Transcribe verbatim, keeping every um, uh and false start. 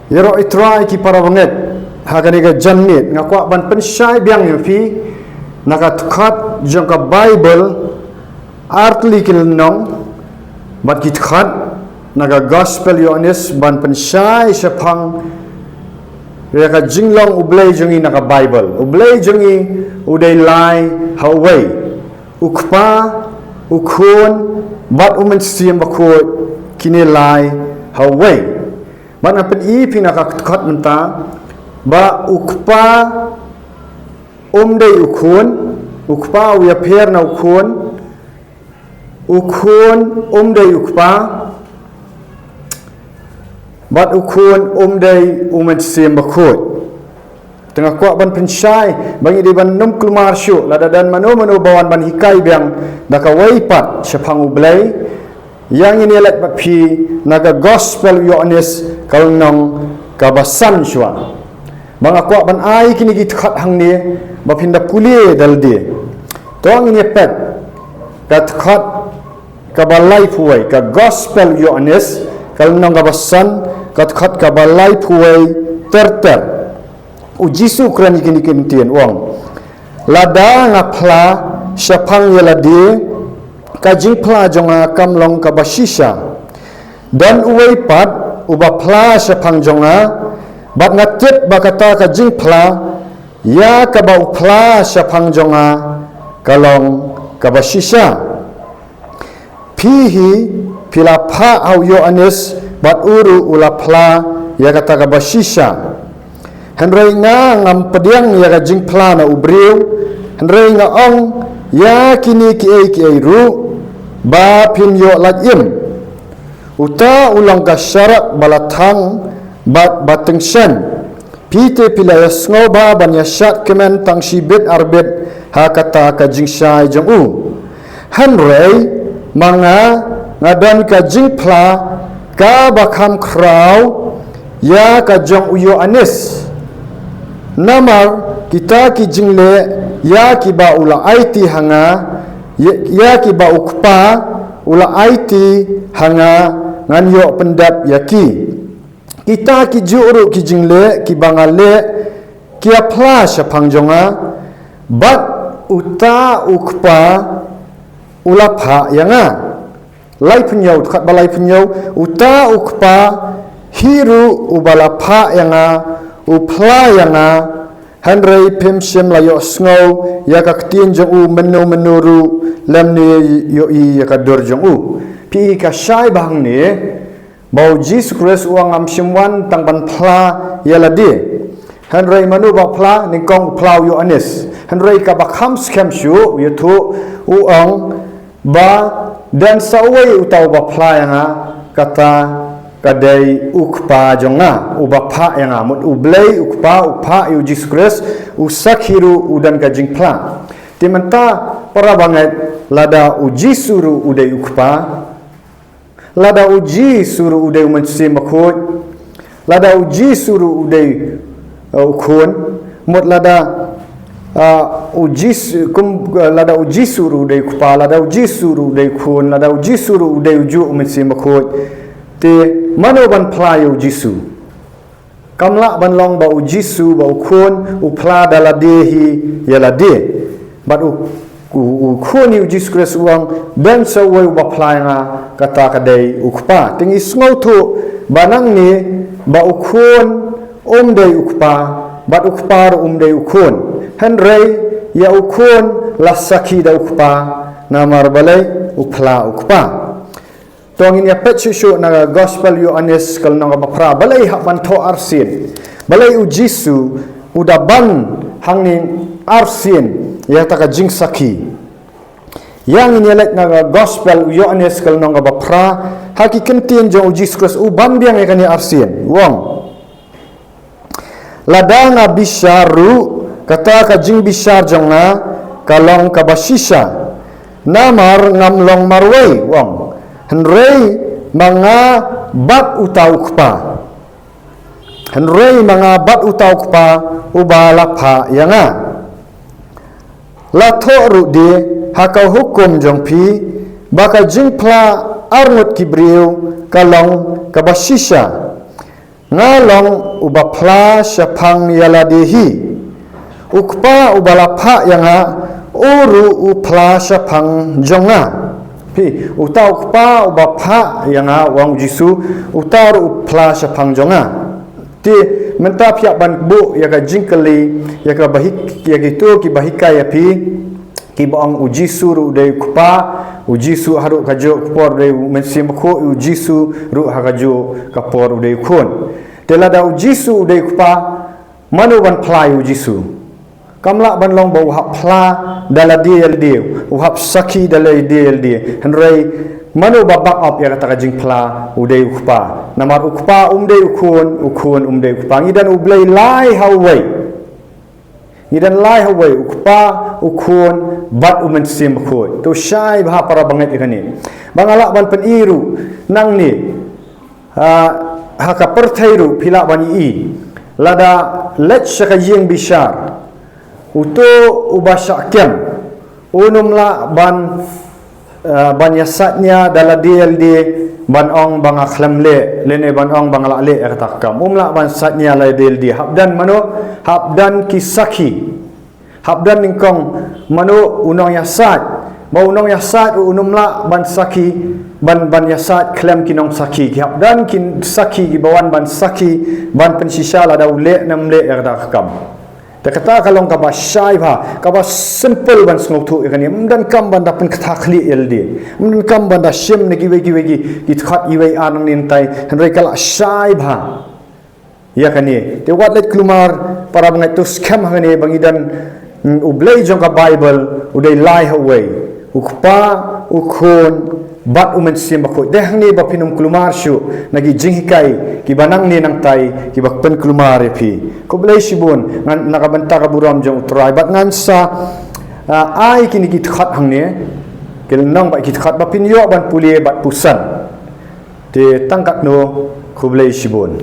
Ïaroh i Trai ki para bangeit, ha kane ka janmiet nga kwah ban pynshai biang ïa phi na ka dkhot jong ka Baibl, artylli ki lynnong bad ki dkhot na ka Gospel Ïoannis ban pynshai shaphang ïa ka jinglong U Blei jong ngi na ka Baibl. U Blei jong ngi u dei lai ha uwei. U Kpa, U Khun bad U Mynsiem Bakhuid, kine lai ha uwei. Bad nga pyni phi na ka dkhot mynta ba U Kpa um dei U Khun, U Kpa u ïapher na U Khun, U Khun um dei U Kpa, bad U Khun um dei U Mynsiem Bakhuid. Te nga kwah ban pynshai ba ngi dei ban ym kulmar shuh lada don mano mano ba wan ban hikai biang da kawei pat shaphang U Blei. Ïa ngin ïaleit bad phi na ka Gospel Ïoannis ka lynnong kaba san shuwa. Ba nga kwah ban ai kine ki dkhot hangne ba phin da pule da lade. To ngin ïa peit ka dkhot kaba laiphew wei, ka Gospel Ïoannis ka lynnong kaba san, ka dkhot kaba laiphew wei ter ter. U Jisu u kren ïa kine ki ktien, u ong: Lada nga phla shaphang ïa lade, ka jingphla jong nga kam long kaba shisha. Don uwei pat uba phla shaphang jong nga, bad nga tip ba kata ka jingphla ïa kaba u phla shaphang jong nga ka long kaba shisha. Phi hi phi la phah ha u Ïoannis, bad u ruh u la phla ïa kata kaba shisha. Hynrei nga ngam pdiang ïa ka jingphla na u briew, hynrei nga ong ïa kine kiei kiei ruh ba phin ïoh lait im. Uta u long ka sharak ba la thang bad ba tyngshaiñ. Phi te phi la ïasngewbha ban ïa shad kmen tang shibit arbit ha kata ka jingshai jong u. Hynrei ma nga, nga don ka jingphla kaba kham khraw ïa ka jong u Ïoannis. Namar kita ki jingleh ïa kiba u la aiti ha nga, ïa, ïa kiba u Kpa u la aiti ha nga, ngan ïoh pyndep ïa ki. Kita kijuh ruh ki jingleh kiba nga leh ki ïa phla shaphang jong nga, bad uta u Kpa u la phah ïa nga. Laiphew hynñiew, dkhot ba laiphew hynñiew: Uta u Kpa hi ruh uba la phah ïa nga u phla ïa nga, hynrei phim shym la ïohsngew ïa ka ktien jong u mynno mynno ruh, lymne ïohi ïa ka dur jong u. Phi i ka shai ba hangne ba u Jisu Khrist u ong ngam shym wan tang ban phla ïa lade. Hynrei mano ba phla? Nyngkong u phla u Ïoannis. Hynrei kaba kham skhem shuh u ïathuh, u ong ba don sa uwei uta uba phla ïa nga, kata ka dei u Kpa jong nga uba phah ïa nga. Mut U Blei u Kpa u phah ïa u Jisu Khrist, u sakhi ruh u don ka jingphla. Te mynta para bangeit, lada u Jisu ruh u dei u Kpa, lada u Jisu ruh u dei u Mynsiem Bakhuid, lada u Jisu ruh u dei, uh, u Khun, mut lada, uh, u Jisu, kum, uh, lada u Jisu ruh u dei u Kpa, lada u Jisu ruh u dei u Khun, lada u Jisu ruh u dei ujuh u Mynsiem Bakhuid, te mano ban phla ïa u Jisu? Kam lah ban long ba u Jisu, ba u Khun u phla da lade hi ïa lade. Bad u, u, u Khun hi u Jisu Khrist u ong, don sa uwei uba phla ïa nga, kata ka dei u Kpa. Te ngi sngewthuh ba nangne ba u Khun um dei u Kpa, bad u Kpa ruh um dei u Khun. Hynrei ïa u Khun la sakhi da u Kpa, namar balei? U phla u Kpa. To ngin ïa peit shuh shuh na ka Gospel Ïoannis ka lynnong kaba phra. Balei hap ban thoh arsien? Balei u Jisu u da ban hangne arsien ïa kata ka jingsakhi? Ïa ngin ïa leit na ka Gospel u Ïoannis ka lynnong kaba phra, ha ki ktien jong u Jisu Khrist u ban biang ïa kane arsien. U ong: Lada nga bishar ruh, kata ka jingbishar jong nga ka long kaba shisha. Namar ngam long marwei, u ong. Hynrei ma nga bad uta u Kpa. Hynrei ma nga bad uta u Kpa uba la phah ïa nga. La thoh ruh de ha ka hukum jong phi ba ka jingphla arngut ki briew ka long kaba shisha. Nga long uba phla shaphang ïa lade hi. U Kpa uba la phah ïa nga, u ruh u phla shaphang jong nga. Phi, uta u Kpa uba phah ïa nga, u ong u Jisu, uta ruh u phla shaphang jong nga. Te mynta phi hap ban buh ïa ka jingkylli, ïa ka bahik-, ïa kito kiba hikai ïa phi, kiba ong u Jisu ruh u dei u Kpa, u Jisu ha ruh kajuh ka por u dei u Mynsiem Bakhuid, u Jisu ruh ha kajuh ka por u dei u Khun. Te lada u Jisu u dei u Kpa, mano ban phla ïa u Jisu? Kam lah ban long ba u hap phla da lade ïa lade, u hap sakhi da lade ïa lade. Hynrei mano ba back up ïa kata ka jingphla? U dei u Kpa. Namar u Kpa um dei u Khun, u Khun um dei u Kpa. Ngi don u Blei lai ha uwei. Ngi don lai ha uwei, u Kpa, u Khun bad u Mynsiem Bakhuid. To shai bha para bangeit ïa kane. Ba nga lah ban pyni ruh nangne, ah, ha ka pyrthei ruh phi lah ban ïohi. Lada leit sha ka ïing bishar, uto uba shah kem, un ym lah ban, ah, ban ïasaid nia da lade ïa lade, ban ong ba nga khlem leh, lane ban ong ba nga lah leh ïa kata ka kam. Um lah ban said nia lade ïa lade. Hap don mano? Hap don ki sakhi. Hap don nyngkong mano? U nongïasaid. Ba u nongïasaid un ym lah ban sakhi, ban, ban ïasaid khlem ki nongsakhi. Ki hap don ki sakhi kiba wan ban sakhi, ban pynshisha lada u leh ne ym leh ïa kata ka kam. Te kata ka long kaba shai bha, kaba simple ban sngewthuh ïa kane. Ym donkam ban da pynkthah khlieh ïa lade. Ym donkam ban da shim na kiwei kiwei ki, ki dkhot iwei ar nangne nangtai. Hynrei ka lah shai bha ïa kane. Te wat leit kulmar para bangeit, to skhem ha kane ba ngi don, mm, u Blei jong ka Baibl u dei lai ha uwei. U Kpa, u Khun bad u Mynsiem Bakhuid. Te hangne ba phin ym kulmar shuh na ki jinghikai kiba nangne nangtai kiba pynkulmar ïa phi. Khublei shibun, ngan, na ka bynta ka burom jong u Trai. Bad ngan sa, ah, ai kine ki dkhot hangne. Ki lynnong bad ki dkhot ba phin ïoh ban pule bad puson. Te tang katno, khublei shibun.